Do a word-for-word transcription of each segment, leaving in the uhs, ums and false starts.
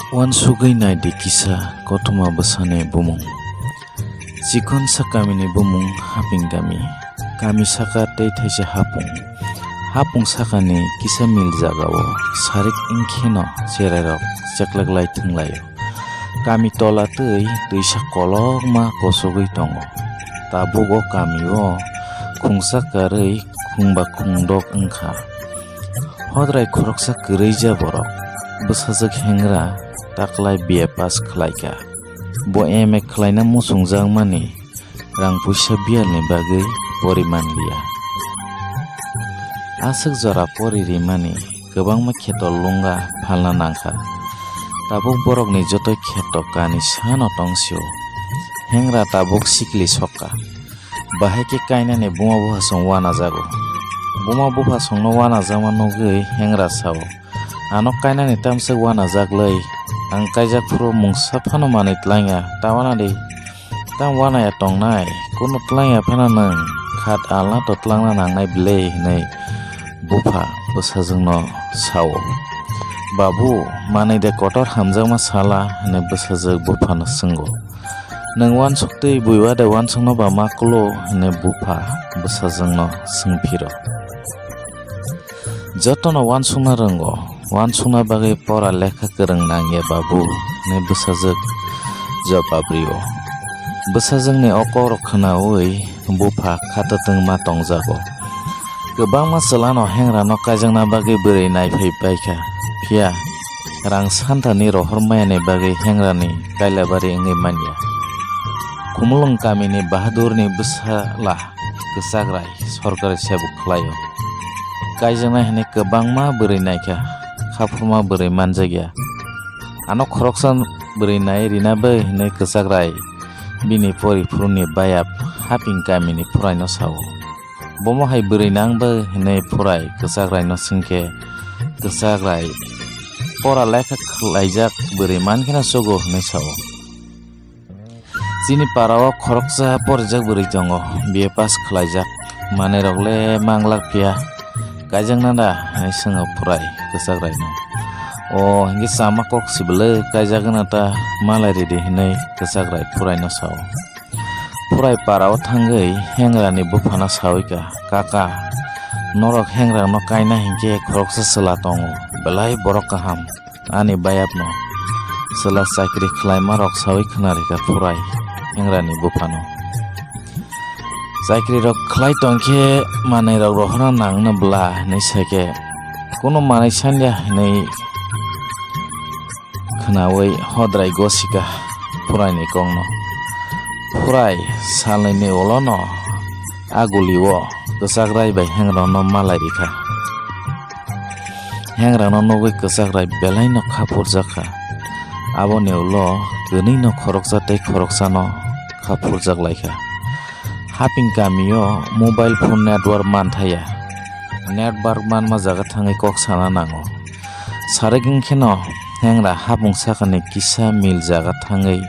Uansugwi naidi kisa kothoma bwsani bumung. Chikonsa kamini bumung Haping kami. Kami saka tei thaisa hapung. Hapung sakani kisa mil jagao sarik wngkheno cherairok cheklaklai thwnglaio. Kami tola twi twisa kolokma kosogwi tongo. Tabuk o kamio khungsa karwi khungba khungdok wngkha. Hodrai khoroksa kwrwija borok bwsajwk hengra taklai B A pass khlaikha. Bo M A khlaina muchungjakmani rang puisa biyalni bagwi poriman liya. Aswk jora pori rimani kwbangma kheto lunga phalna nangkha. Tabuk borokni joto kheto kani sano tongsio. Hengra tabuk sikli sokha. Bahai khe kainani buma buphasong uanajago. Buma buphasongno uanajakma nugwi hengra sao, "Ano kainani tamswk uanajaklai. Ang kaijak phuru mungsa phano manwi tlangya. Ta uanadi, tamo uanaya tongnai? Kunu tlangya phano nwng khat alna to tlangna nangnai bile," hinwi bupha bwsajwkno sao. "Babu, manwi de kotor hamjakma sala?" hinwi bwsajwk buphano swngo. "Nwng uansuk twi buiwa de uansukno ba ma kulo?" hinwi bupha bwsajwkno swngphiro. "Jotono uansukna rwngo, uansukna bagwi pora lekha kwrwng nangya babu," hinwi bwsajwk jobab rio. Bwsajwkni o kokrok khwnaui bupha khatatwngma tongjago. Kwbangma chwlano hengrano kaijakna bagwi bwrwi naiphai paikha, phiya rang santani rohor mayani bagwi hengrani kailabari wngwi manya. Khumulwng kamini Bahadurni bwsala kwchakrai sorkari sebuk khlaio. Kaijaknai hwnwi kwbangma bwrwi naikha, khaphurma bwrwi manjakya. Ano khoroksa bwrwi nai rina bai hwnwi kwchakrai bini poriphuruni bayap Haping kamini phuraino sao. "Bomo hai bwrwi nang bai?" hwnwi phurai kwchakraino swngkhe, kwchakrai, "Pora lekha khlaijak bwrwi mankheno chugo," hwnwi sao. "Chini parao khoroksa porijak bwrwi tongo, B A pass khlaijak, manwirok le manglak phiya, kaijakna da?" hwnwi swngo phurai kwchakraino. "O hinkhe chama kok sibwlwi kaijagwna ta, malai ridi," hwnwi kwchakrai phuraino sao. Phurai parao thangwi hengrani buphano saui kha, "Kaka, norok hengrakno kaina hinkhe khoroksa chwla tongo, belai borok kaham, ani bayapno." Chwla chakri khlaima rok saui khna rikha phurai hengrani buphano. "Chakri rok khlai tongkhe manwi rok rohorna nangno bla," hinwi saikhe, "Kunu manwi sanya," hinwi khnaui Hodrai gosika phuraini kokno. Phurai salnwini ulono a gulio kwchakrai bai hengrakno malai rikha. Hengrakno nugwi kwchakrai belaino kha phurjakha. Aboni ulo kwnwino khoroksa tei khoroksano kha phurjaklaikha. Haping kamio mobile phone network manthaya. Network manma jaga thangwi kok sana nango. Sarik wngkheno hengra hapung sakani kisa mil jaga thangwi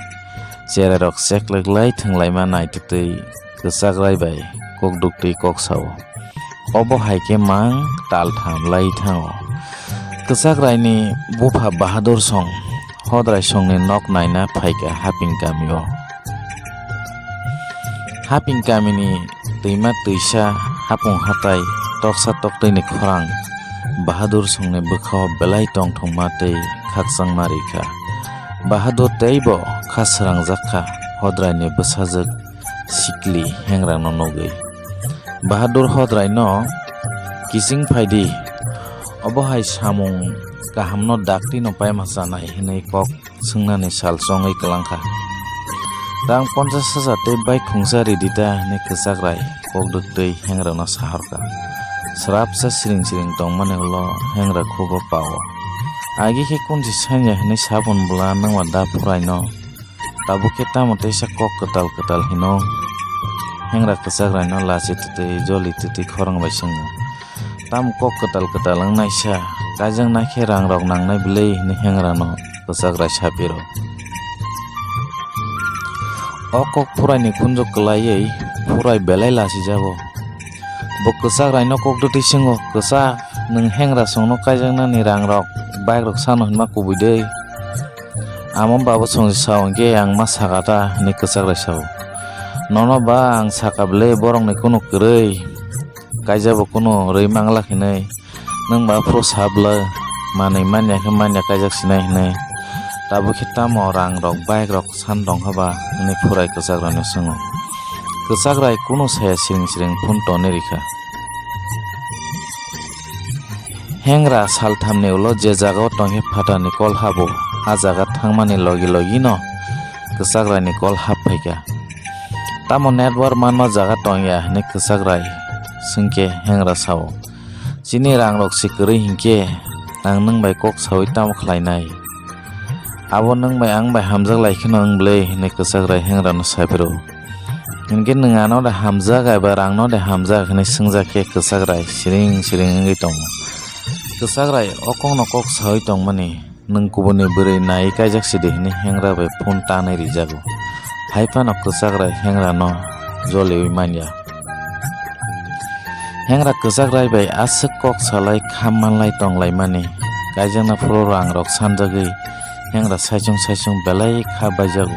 cherairok chekleklai thwnglaima naitutwi kwchakrai bai kok duktwi kok sao. Obo hai khe mang tal tham lai thango. Kwchakraini bupha Bahadur song Hodrai songni nok naina phaikha Haping kamio. Haping kamini twima twisa, hapung hatai, toksa toktwini khorang Bahadur songni bwkhao belai tongthokma tei khakchangma rikha. Bahadur teibo kha srangjak kha Hodraini bwsajwk sikli hengrano nugwi. Bahadur Hodraino kiching phaidi, obo hai samung kahamno daktino paima chanai hwnwi kok swngnani sal chongwi kwlangkha. Rang ponchas hajar tei bike khungsa ridi ta hwnwi kwchakrai kok dwktwi hengrano sahorkha. Srapsa siring siring tongmani ulo hengra khugo pao. Agi khe kunsi sanya hwnwi sabon bwla nangma da phuraino. Tabuk khe tamo teisa kok kwtal kwtal hino. Hengra kwchakraino lachi twtwi joli twtwi khorang bai swngo. Tamo kok kwtal kwtal wngnaisa, kaijaknai khe rangrok nangnai bwlwi hwnwi hengrano kwchakrai sapiro. O kok phuraini khunju kwlaiwi phurai belai lachijago. Bo kwchakraino kok dwtwi swngo, "Kwchak, nwng hengra songno kaijaknani rangrok, bike rok sano hwnma kubui de?" Amo babu songsi sao hwnkhe ang ma saka ta, hwnwi kwchakrai sao. Nono ba ang saka bwle borokni kunu kwrwi, kaijabo kunu rwi mangla hinwi, nwng ba phuru sabla manwi manya khe manya kaijak sinai hinwi. Tabuk khe tamo rang rok, bike rok san tongkha ba? Hwnwi phurai kwchakrai no swngo. Kwchakrai kunu saya siring siring phone toni rikha. Hengra salthamni ulo je jagao tongkhe phatarni kol habo, a jaga thangmani logi logino kwchakraini kol hap phaikha. Tamo network manma jaga tongya hwnwi kwchakrai swngkhe hengra sao, "Chini rangrok se kwrwi hinkhe ang nwng bai kok saui tamo khlainai? Abo nwng bai ang bai hamjak lai kheno wng bwle," hwnwi kwchakrai hengrano saphiro. Hinkhe nwng ano de hamjak eba rangno de hamjak hwnwi swngjak khe kwchakrai siring siring wngwi tongo. Kwchakrai o kokno kok saui tongmani, nwng kubuni bwrwi naiwi kaijak sidi hwnwi hengra bai phone tanwi rijago. Hai phano kwchakrai hengrano joliui manya. Hengra kwchakrai bai aswk kok salai kha manlai tonglaimani, kaijakna phuru rangrok sanjagwi hengra saichung saichung belai kha baijago.